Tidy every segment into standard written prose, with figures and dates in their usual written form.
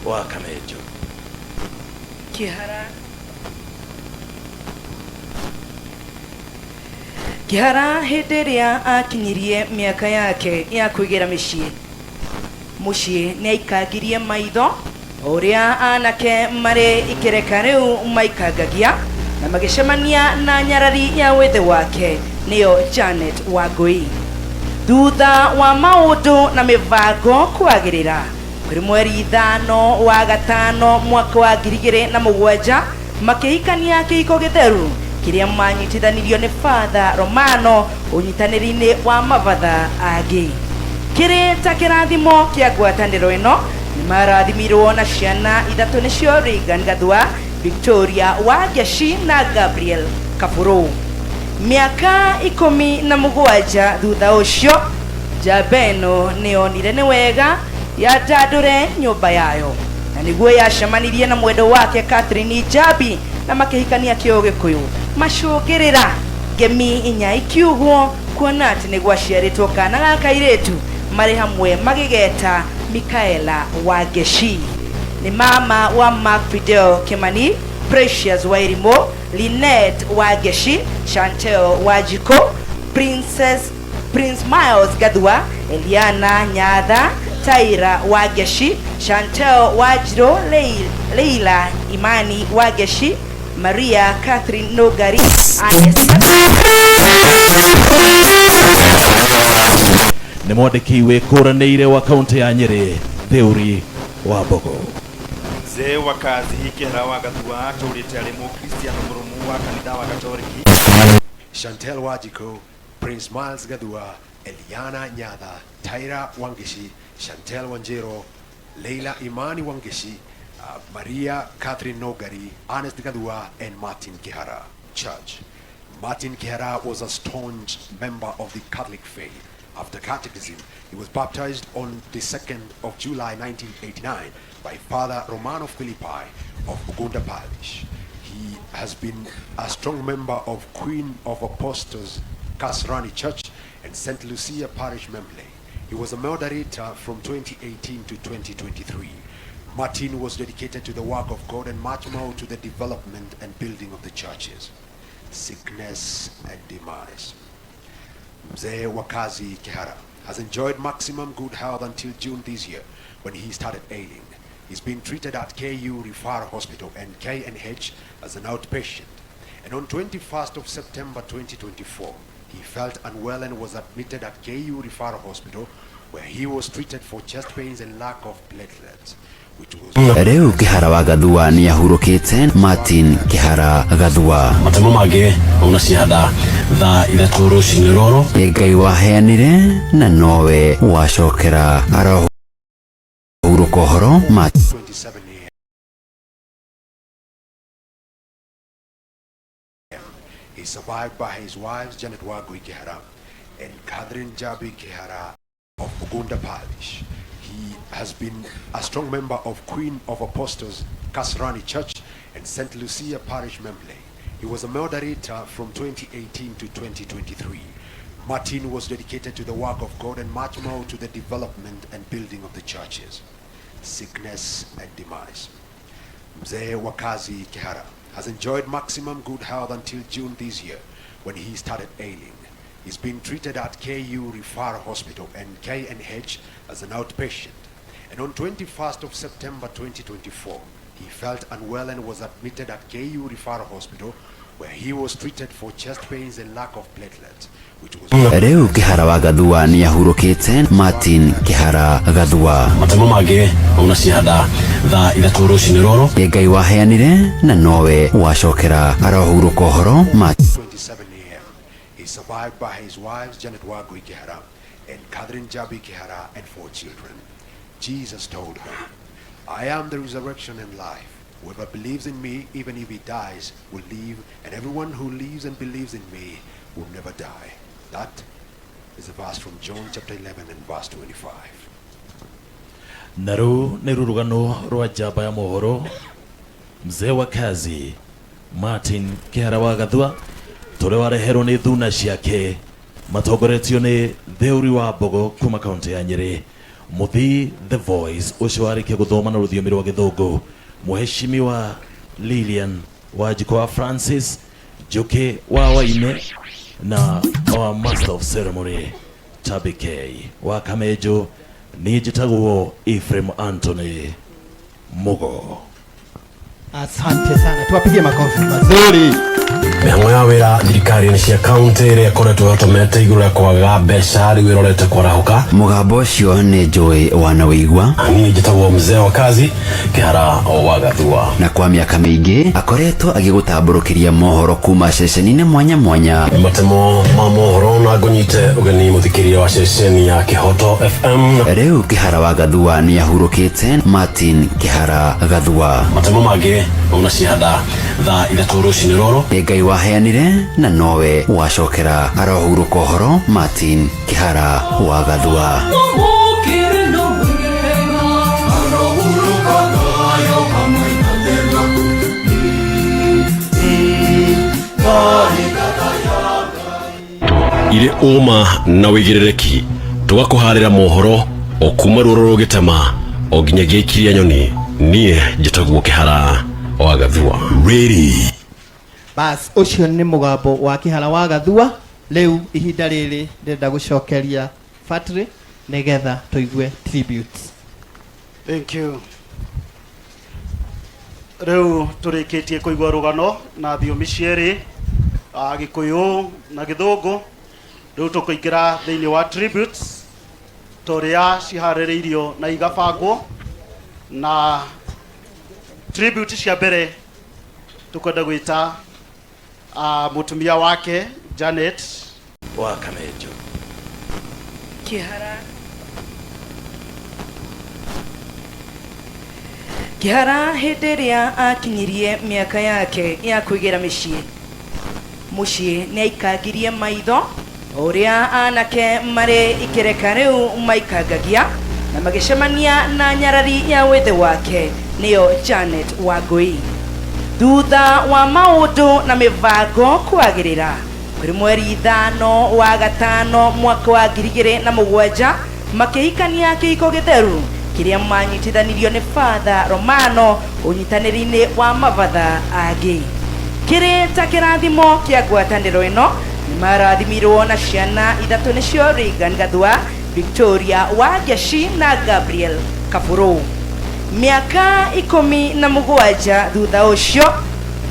Wa Kamenjo. Kĩhara Kĩhara hĩndĩ ĩrĩa akinyirie mĩaka yake ya kwĩgĩra mĩciĩ mũciĩ nĩ aikangirie maitho o ũrĩa anake marĩ ikĩreka rĩu maikangagia na magĩcemania na nyarari ya wĩthĩ wake nĩyo Janet Wangũi. Thutha wa maũndũ na mĩbango kwagĩrĩra, kũrĩ mweri ithano wa gatano mwaka wa 2007 makĩhikania kĩhiko gĩtheru kĩrĩa manyitithanirio nĩ Father Romano ũnyitanĩri-inĩ wa mabatha angĩ. Kĩrĩ ta kĩrathimo kĩa ngwatanĩro ĩno nĩ marathimirwo na ciana ithatũ nĩcio Reagan Gathua, Victoria Wangeci na Gabriel Kabũrũ. Mĩaka 17 thutha ũcio, njamba ĩno nĩ yonire nĩ wega yandandũre nyũmba yayo na nĩguo yacemanirie na mwendwa wake Catherine Njambi na makĩhikania kĩũgĩkũyũ macũngĩrĩra ngemi inya ikiugwo kuona atĩ nĩ gwaciarĩtwo kana ga kairĩtu marĩ hamwe magĩgeta Micaela Wangeci. Nĩ mama wa Mark Fidel Kimani, Precious Wairimu, Lynette Wangeci, Chantel Wanjikũ, Princess Prince Miles Gathua, Eliana Nyatha, Tyra Wangeci, Chantel Wanjirũ, Leila Imani Wangeci, Maria Catherine Nũngari, Agnes Nĩ mwandĩki wĩkũranĩire wa kaũntĩ ya Nyĩrĩ, Theuri wa Mbogo. Mzee wa kazi Kĩhara wa Gathua atũrĩte arĩ Mũkristiano mũrũmu wa kanitha wa Gatoriki. Chantel Wanjikũ, Prince Miles Gathua, Eliana Nyatha, Tyra Wangeci, Chantel Wanjiro, Leila Imani Wangeci, Maria Catherine Nogari, Ernest Gathua, and Martin Kihara. Church. Martin Kihara was a staunch member of the Catholic faith. After catechism, he was baptized on the 2nd of July 1989 by Father Romano Philippi of Ugunda Parish. He has been a strong member of Queen of Apostles Kasrani Church and St. Lucia Parish Membley. He was a moderator from 2018 to 2023. Martin was dedicated to the work of God and much more to the development and building of the churches. Sickness and demise. Mzee Wakazi Kihara has enjoyed maximum good health until June this year when he started ailing. He's been treated at KU Referral Hospital and KNH as an outpatient. And on 21st of September 2024, he felt unwell and was admitted at KU Referral Hospital where he was treated for chest pains and lack of platelets, which was Rĩu Kĩhara wa Gathua nĩ ahurũkĩte. Martin Kĩhara Gathua. Matemo mangĩ una cihanda thaa 3 rũcinĩ rũrũ. Nĩ Ngai waheanire na nowe wacokera, arohurũka ũhoro ma 27 a.m. He's survived by his wives Janet Wangui Kihara and Catherine Jabi Kihara of Ugunda Parish. He has been a strong member of Queen of Apostles Kasrani Church and St. Lucia Parish Membley. He was a moderator from 2018 to 2023. Martin was dedicated to the work of God and much more to the development and building of the churches. Sickness and demise. Mzee Wakazi Kihara has enjoyed maximum good health until June this year when he started ailing. He's been treated at KU Referral Hospital and KNH as an outpatient. And on 21st of September 2024, he felt unwell and was admitted at KU Referral Hospital where he was treated for chest pains and lack of platelets, which was Rĩu Kĩhara wa Gathua nĩ ahurũkĩte. Martin Kĩhara Gathua. Matemo mangĩ una cihanda thaa 3 rũcinĩ rũrũ. Nĩ Ngai waheanire na nowe wacokera, arohurũka ũhoro ma 27 a.m. He's survived by his wives Janet Wangui Kihara and Catherine Jabi Kihara and four children. Jesus told her, "I am the resurrection and life. Whoever believes in me, even if he dies, will live, and everyone who lives and believes in me will never die." That is a verse from John chapter 11 and verse 25. Na rĩu nĩ rũrũgano rwa njamba ya mohoro mzee wa kazi Martin Kĩhara wa Gathua tũrĩa wareherwo nĩ thuna ciake matongoretio nĩ Theuri wa Mbogo kuma kaunti ya Nyĩrĩ. Muthi the voice ũcio warĩkia gũthoma na rũthiomi rwa gĩthũngũ, Mheshimiwa Lilian Wanjikũ wa Francis Njuki wa Waine, na our master of ceremony Tabi K wa Kamenjo. Niĩ njĩtagwo Ephraim Anthony Mugo. Asante sana, tuwapigie makofi mazuri. Mĩhang'o ya wĩra thirikari-inĩ cia kaunti ĩrĩa ĩkoretwo yotomete igũrũ rĩa kwaga mbeca rĩu ĩrorete kwarahũka. Mũgambo ũcio nĩ njũĩ wanawĩigua. Niĩ njĩtagwo mzee wa kazi Kĩhara wa Gathua. Na kwa mĩaka mĩingĩ akoretwo agĩgũtambũrũkĩria mohoro kuma ceceni-inĩ mwanya mwanya. Matemo ma mohoro na ngũnyite ũgeni mũthikĩria wa ceceni ya Kĩhoto FM. Rĩu Kĩhara wa Gathua nĩ ahurũkĩte, Martin Kĩhara Gathua. Matemo mangĩ una cihanda thaa 3 rũcinĩ rũrũ. Nĩ Ngai waheanire na nowe wacokera, arohurũka ũhoro Martin Kĩhara wa Gathua. Irĩ ũma na wĩigĩrĩrĩki tũgakũharĩra mohoro o kuma ruoro rũgĩtema o nginyagia ikiria nyoni. Niĩ njĩtagwo Kĩhara wa Gathua. Ready. Bas, ũcio nĩ mũgambo wa Kĩhara wa Gathua. Rĩu ihinda rĩrĩ ndĩrenda gũcokeria Fatri nĩgetha tũigue tributes. Thank you. Rĩu tũrĩkĩtie kũigua rũgano na thiomi cierĩ, Gĩkũyũ na Gĩthũngũ. Rĩu tũkũingĩra thĩinĩ wa tributes ta ũrĩa ciharĩrĩirio na igabangwo, na tribute cia mbere tũkwenda gwĩta mũtumia wake Janet wa Kamenjo. Kĩhara hĩndĩ ĩrĩa akinyirie mĩaka yake ya kũigĩra mĩciĩ mũciĩ nĩ aikangirie maitho ũrĩa anake marĩ ikĩreka rĩu maikangagia, na magĩcemania na nyarari ya wĩthĩ wake, nĩyo Janet Wangũi. Thutha wa maũndũ na mĩbango kwagĩrĩra, kũrĩ mweri 5 wa gatano mwaka wa 2007 makĩhikania kĩhiko gĩtheru kĩrĩa manyitithanirio nĩ Father Romano ũnyitanĩri-inĩ wa mabatha angĩ. Kĩrĩ ta kĩrathimo kĩa ngwatanĩro ĩno, nĩ marathimirwo na ciana ithatũ, nĩcio Regan Gathua, Victoria Wangeci na Gabriel Kaburu. Mĩaka 17 thutha ũcio,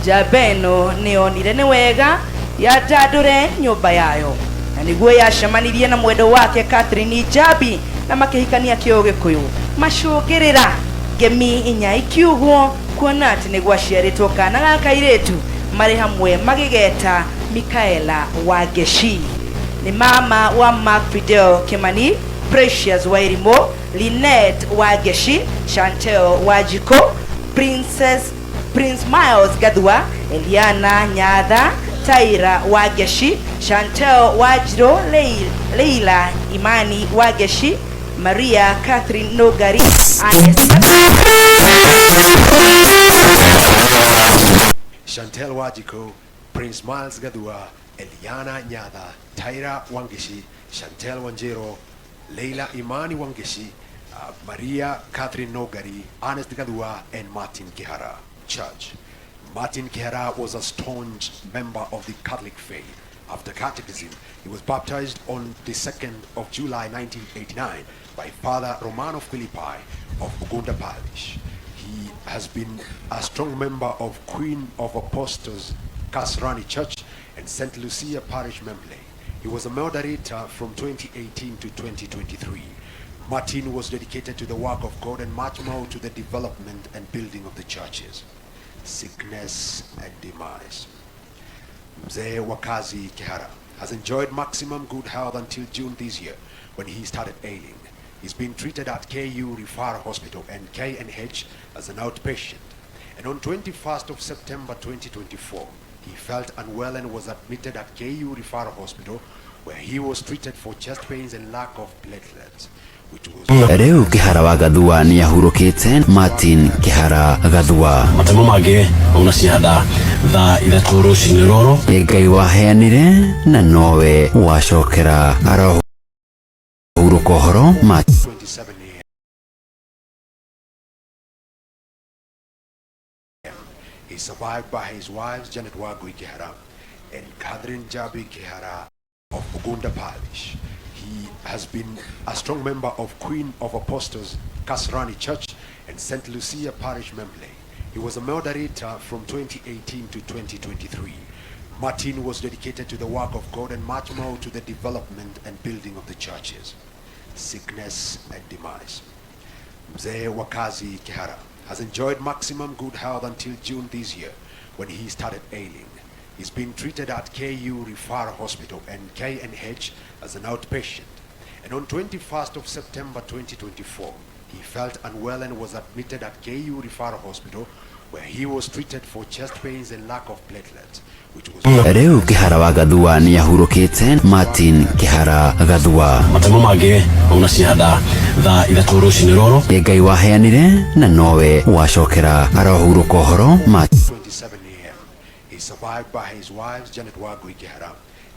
njamba ĩno nĩyonire nĩ wega yandandũre nyũmba yayo, na nĩguo yacemanirie na mwendo wake Catherine Njambi na makĩhikania kĩũgĩkũyũ, macũngĩrĩra ngemi inya ikiugwo kuona atĩ nĩ gwaciarĩtwo kana ga kairĩtu marĩ hamwe magĩgeta Mikaela Wangeci. Nĩ mama wa Mark Fidel Kimani, Precious Wairimo, Lynette Wangeci, Chantel Wajiko, Princess Prince Miles Gathua, Eliana Nyatha, Taira Wangeci, Chantel Wajiro, Leila Imani Wangeci, Maria Catherine Nogari, Agnes Chantel Wajiko, Prince Miles Gathua, Eliana Nyatha, Tyra Wangeshi, Chantel Wanjero, Leila Imani Wangeshi, Maria Catherine Nogari, Ernest Gathua, and Martin Kihara. Church. Martin Kihara was a staunch member of the Catholic faith. After catechism, he was baptized on the 2nd of July 1989 by Father Romano Philippi of Ugunda Parish. He has been a strong member of Queen of Apostles Kasrani Church and St. Lucia Parish Membley. He was a moderator from 2018 to 2023. Martin was dedicated to the work of God and much more to the development and building of the churches. Sickness and demise. Mzee Wakazi Kihara has enjoyed maximum good health until June this year, when he started ailing. He's been treated at KU Referral Hospital and KNH as an outpatient. And on 21st of September 2024, he felt unwell and was admitted at KU Referral Hospital, where he was treated for chest pains and lack of platelets, which was Rĩu Kĩhara wa Gathua nĩ ahurũkĩte, Martin Kĩhara Gathua. Matemo mangĩ una cihanda thaa 3 rũcinĩ rũrũ. Nĩ Ngai waheanire na nowe wacokera, arohurũka ũhoro. 27 years. He is survived by his wives Janet Wangui Kihara and Catherine Jabi Kihara of Mugunda Parish. He has been a strong member of Queen of Apostles Kasrani Church and St. Lucia Parish Membley. He was a moderator from 2018 to 2023. Martin was dedicated to the work of God and much more to the development and building of the churches. Sickness and demise. Mzee Wakazi Kihara has enjoyed maximum good health until June this year when he started ailing. He's been treated at KU Referral Hospital and KNH as an outpatient. And on 21st of September 2024, he felt unwell and was admitted at KU Referral Hospital where he was treated for chest pains and lack of platelets, which was Rĩu Kĩhara wa Gathua nĩ ahurũkĩte. Martin Kĩhara Gathua. Matemo mangĩ una cihanda thaa 3 rũcinĩ rũrũ. Nĩ Ngai waheanire na nowe wacokera, arohurũka ũhoro Martin. 27 a.m. He's survived by his wives Janet Wangui Kihara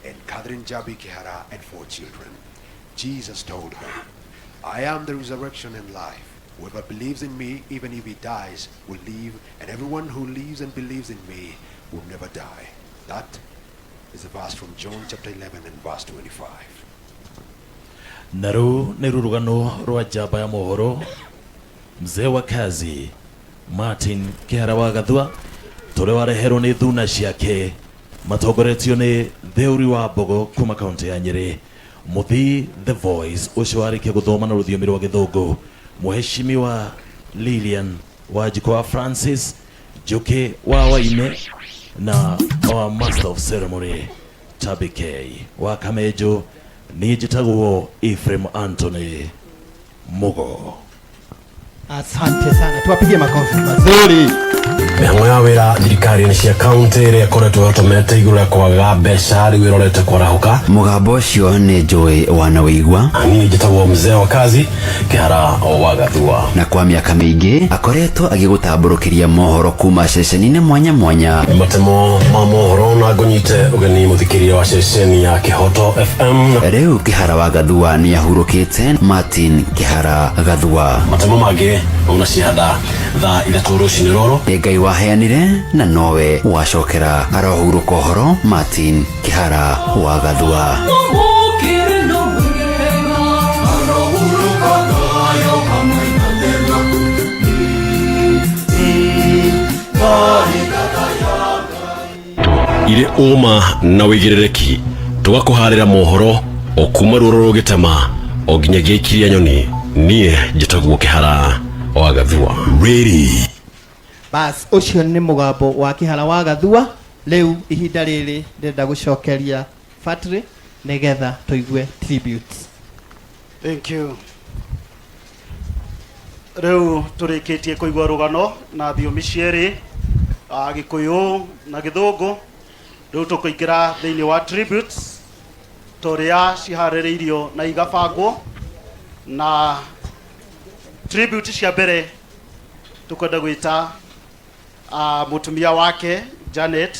and Catherine Jabi Kihara and four children. Jesus told her, "I am the resurrection and life. Whoever believes in me, even if he dies, will live, and everyone who lives and believes in me will never die." That is a verse from John chapter 11 and verse 25. Na rĩu nĩ rũrũgano rwa njamba ya mohoro, mzee wa kazi Martin Kĩhara wa Gathua, tũrĩa wareherwo nĩ thuna ciake matongoretio nĩ Theuri wa Mbogo kuma kaunti ya Nyĩrĩ, Mũthii The Voice ũcio warĩkia gũthoma na rũthiomi rwa Gĩthũngũ, Mheshimiwa Lilian Wanjikũ wa Francis Njũkĩ wa Waine, na our master of ceremony Tabi K wa Kamenjo. Niĩ njĩtagwo Ephraim Anthony Mugo. Asante sana, tuwapigie makofi mazuri. Mĩhang'o ya wĩra thirikari-inĩ cia kaunti ĩrĩa ĩkoretwo ĩhotomete igũrũ rĩa kwaga mbeca rĩu ĩrorete kwarahũka. Mũgambo ũcio nĩ njũĩ wana wĩigua. Niĩ njĩtagwo mzee wa kazi Kĩhara wa Gathua. Na kwa mĩaka mĩingĩ akoretwo agĩgũtambũrũkĩria mohoro kuma ceceni-inĩ mwanya mwanya. Matemo ma mohoro na ngũnyite ũgeni mũthikĩria wa ceceni ya Kĩhoto FM. Rĩu Kĩhara wa Gathua nĩ ahurũkĩte. Martin Kĩhara Gathua. Matemo mangĩ una cihanda thaa 3 rũcinĩ rũrũ. Nĩ Ngai waheanire na nowe wacokera, arohurũka ũhoro Martin Kĩhara wa Gathua. Irĩ ũma na wĩigĩrĩrĩki tũgakũharĩra mohoro o kuma ruoro rũgĩtema o nginyagia ikiria nyoni. Niĩ njĩtagwo Kĩhara wa Gathua. Ready. Bas, ũcio nĩ mũgambo wa Kĩhara wa Gathua. Rĩu ihinda rĩrĩ ndĩrenda gũcokeria Fatri nĩgetha tũigue tributes. Thank you. Rĩu tũrĩkĩtie kũigua rũgano na thiomi cierĩ, Gĩkũyũ na Gĩthũngũ. Rĩu tũkũingĩra thĩinĩ wa tributes ta ũrĩa ciharĩrĩirio na igabangwo. Na tribute cia mbere tũkwenda gwĩta mũtumia wake Janet.